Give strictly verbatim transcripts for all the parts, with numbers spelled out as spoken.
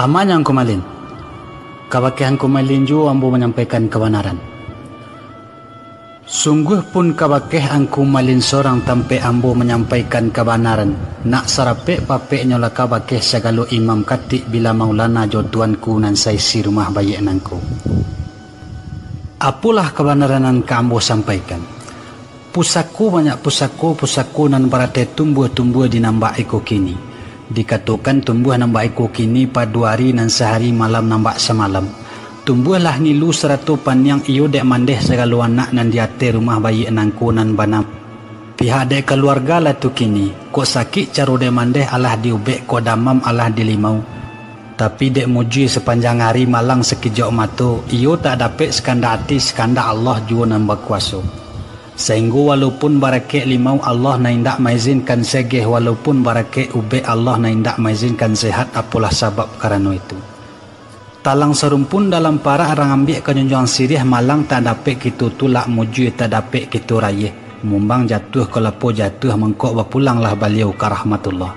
Amanyo Angku Malin. Kabakeh Angku Malin juo ambo manyampaikan kabanaran. Sungguah pun kabakeh Angku Malin sorang tampek ambo manyampaikan kabanaran, nak sarapek-papeknyo lah kabakeh sagalo imam katik bila maulana jo tuanku nan saisi rumah baiak nangko. Apolah kabanaran nan ka ambo sampaikan. Pusako banyak pusako, pusako nan baratai tumbuah-tumbuah di nan bak iko kini. Dikatokan tumbuah nan bak iko kini pado ari nan sahari malam nan bak samalam. Tumbuahlah ngilu sarato paniang iyo dek mandeh sagalo anak nan di ateh rumah baiak nangko nan banam. Pihak dek kaluarga lah tu kini, kok sakik caro dek mandeh alah diubek, kok damam alah dilimau. Tapi dek mujui sapanjang ari malang sakijok mato, iyo tak dapek sakandak ati, sakandak Allah juo nan bakuaso. Sainggo walaupun barakek limau Allah nan indak maizinkan segeh, walaupun barakek ubek Allah nan indak maizinkan sehat, apolah sabab karano itu. Talang sarumpun dalam parak rang ambiak ka junjuang siriah, malang tak dapek kito tulak, mujui tak dapek kito rayeh, mumbang jatuah kalapo jatuah, mangkok bapulanglah baliau ka rahmatullah.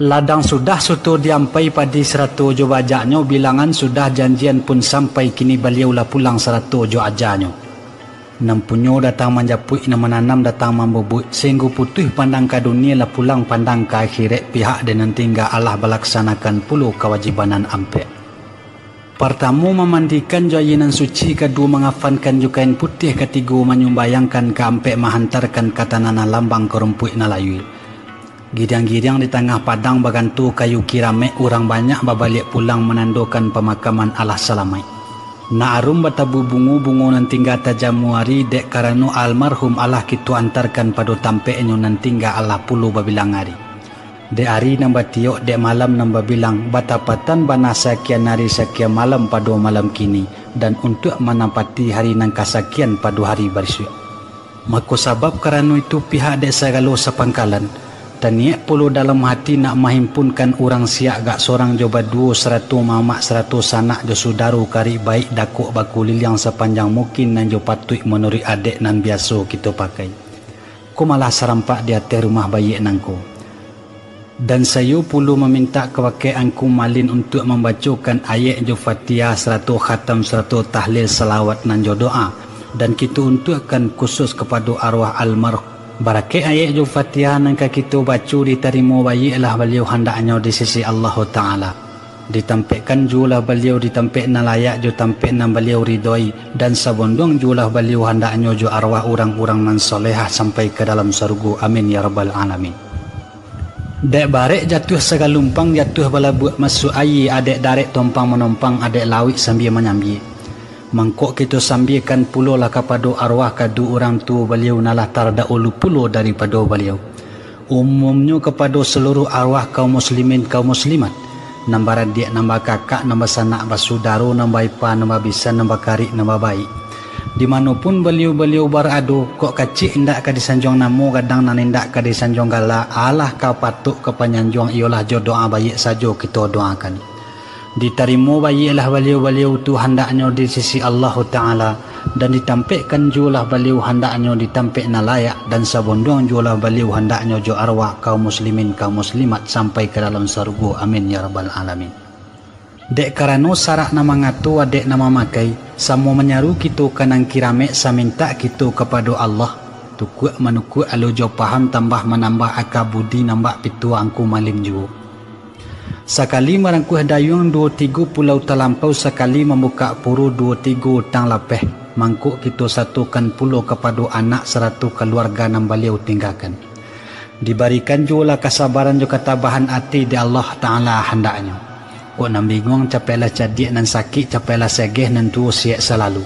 Ladang sudah suto diampai padi sarato jo bajaknyo, bilangan sudah janjian pun sampai, kini baliau lah pulang sarato jo ajanyo. Nan punyo datang manjapuik, nan mananam datang mambubuik, sainggo putuih pandang ka dunia lah pulang pandang ka akhirat, pihak dek nan tingga alah balaksanakan pulo kawajiban nan ampek. Partamo mamandikan jo aia nan suci, kaduo mangafankan jo kain putiah, katigo manyumbayangkan, kaampek mahantarkan ka tanah nan lambang ka rumpuik nan layua. Giriang-giriang di tangah padang baganto kayu kiramek, urang banyak babaliak pulang manandokan pamakaman alah salamaik. Nak arum batabu bungo, bungo nan tingga tajamu ari, dek karano almarhum alah kito antarkan pado tampeknyo nan tingga alah pulo babilang ari. Dek ari nan batiok, dek malam nan babilang, batapatan bana sakian ari sakian malam pado malam kini, dan untuak manapati hari nan kasakian pado hari barisuak. Mako sabab karano itu pihak dek sagalo sapangkalan, taniek pulo dalam hati nak mahimpunkan urang siak gak sorang jo baduo sarato mamak sarato sanak jo sudaro karib baik dakok bakuliliang sapanjang mungkin nan jo patuik manuruik adek nan biaso kito pakai. Ko malah sarampak di ateh rumah baiak nangko. Dan saiyo pulo mamintak kabake Angku Malin untuak mambacokan ayek jo Fatihah sarato khatam sarato tahlil salawat nan jo doa, dan kito untuakkan khusus kapado arwah almarhum. Barakek ayek jo Fatihah nan ka kito baco ditarimo baiaklah baliau handaknyo di sisi Allahu Ta'ala. Ditampekkan juolah baliau di tampek nan layak jo tampek nan baliau ridoi, dan sabonduang juolah baliau handaknyo jo arwah urang-urang nan solehah sampai ka dalam sarugo. Amin ya rabbal alamin. Dek barek jatuah sagalumpang, jatuah balabuak masuak aia, adek darek tompang manompang, adek lauik sambia manyambia. Mangkok kito sambiakan pulolah kapado arwah kadu urang tuo baliau nan lah tardahulu pulo daripado baliau. Umumnyo kapado saluruh arwah kaum muslimin, kaum muslimat, nan baradiak, nan bakakak, nan basanak, basudaro, nan baipa, nan babisan, nan bakarik, nan babaik. Di mano pun baliau-baliau barado, kok kacik indak ka disanjuang namo, gadang nan indak ka disanjuang gala, alah ka patok ka panyanjuang, iyolah jo doa baiak sajo kito doakan. Ditarimo baiaklah baliau-baliau tu handaknyo di sisi Allahu Ta'ala, dan ditampekkan juolah baliau handaknyo di tampek nan layak, dan sabonduang juolah baliau handaknyo jo arwah kaum muslimin, kaum muslimat sampai ka dalam sarugo. Amin ya rabbal alamin. Dek karano sarak nan mangato, adek nan mamakai, samo manyaru kito ka nan kiramek, samintak kito kapado Allah, tukuak manukuak alo jo paham, tambah manambah aka budi, nan bak pituah Angku Malin juo. Sakali marangkuah dayuang, duo tigo pulau talampau, sakali mambukak puru, duo tigo utang lapeh, mangkok kito satokan pulo kapado anak sarato kaluarga nan baliau tinggakan. Dibarikan juolah kasabaran jo katabahan ati dek Allah Ta'ala handaknyo. Kok nan binguang capeklah cadiak, nan sakik capeklah segeh, nan tuo siek salalu.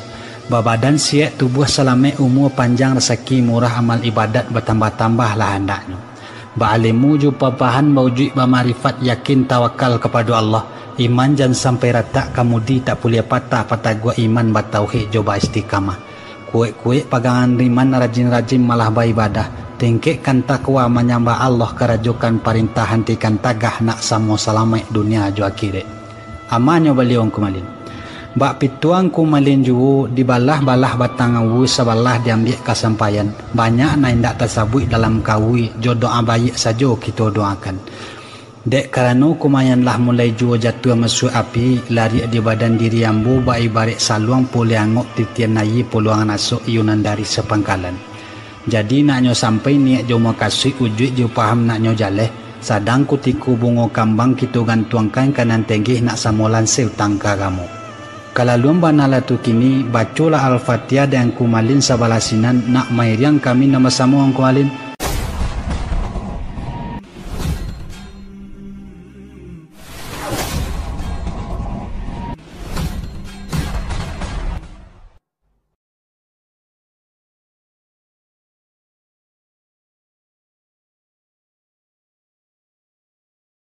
Babadan siek, tubuah salamek, umua panjang, rasaki murah, amal ibadat batambah-tambahlah handaknyo. Baalimu jo papahan, baujuik bamarifat, yakin tawakal kapado Allah, iman jan sampai ratak, kamudi tak puliah patah, pataguah iman batauhid jo baistiqamah. Kuek-kuek pagangan iman, rajin-rajin malah baibadah, tingkekkan takwa manyambah Allah, karajokan parintah, hantikan tagah nak samo salamaik dunia jo akhirat. Amanyo baliau Angku Malin. Bak pituah Angku Malin juo, dibalah-balah batang aua sabalah diambiak kasampaian. Banyak nan indak tasabuik dalam kaua, jo doa baiak sajo kito doakan. Dek karano kumayan lah mulai juo jatuah masuak api, lariak di badan diri ambo bak ibaraik saluang pulih angok titian aia puluahan asok iyo nan dari sapangkalan. Jadi nak nyo sampai niaik jo mukasuik, ujuik jo paham nak nyo jaleh, sadang kutiko bungo kambang kito gantuangkan ka nan tenggeh nak samo lansai utang ka agamo. Kalaluan bana lah tu kini, bacolah Al-Fatihah dek Angku Malin sabalah sinan, nak mairiang kami nan basamo Angku Malin.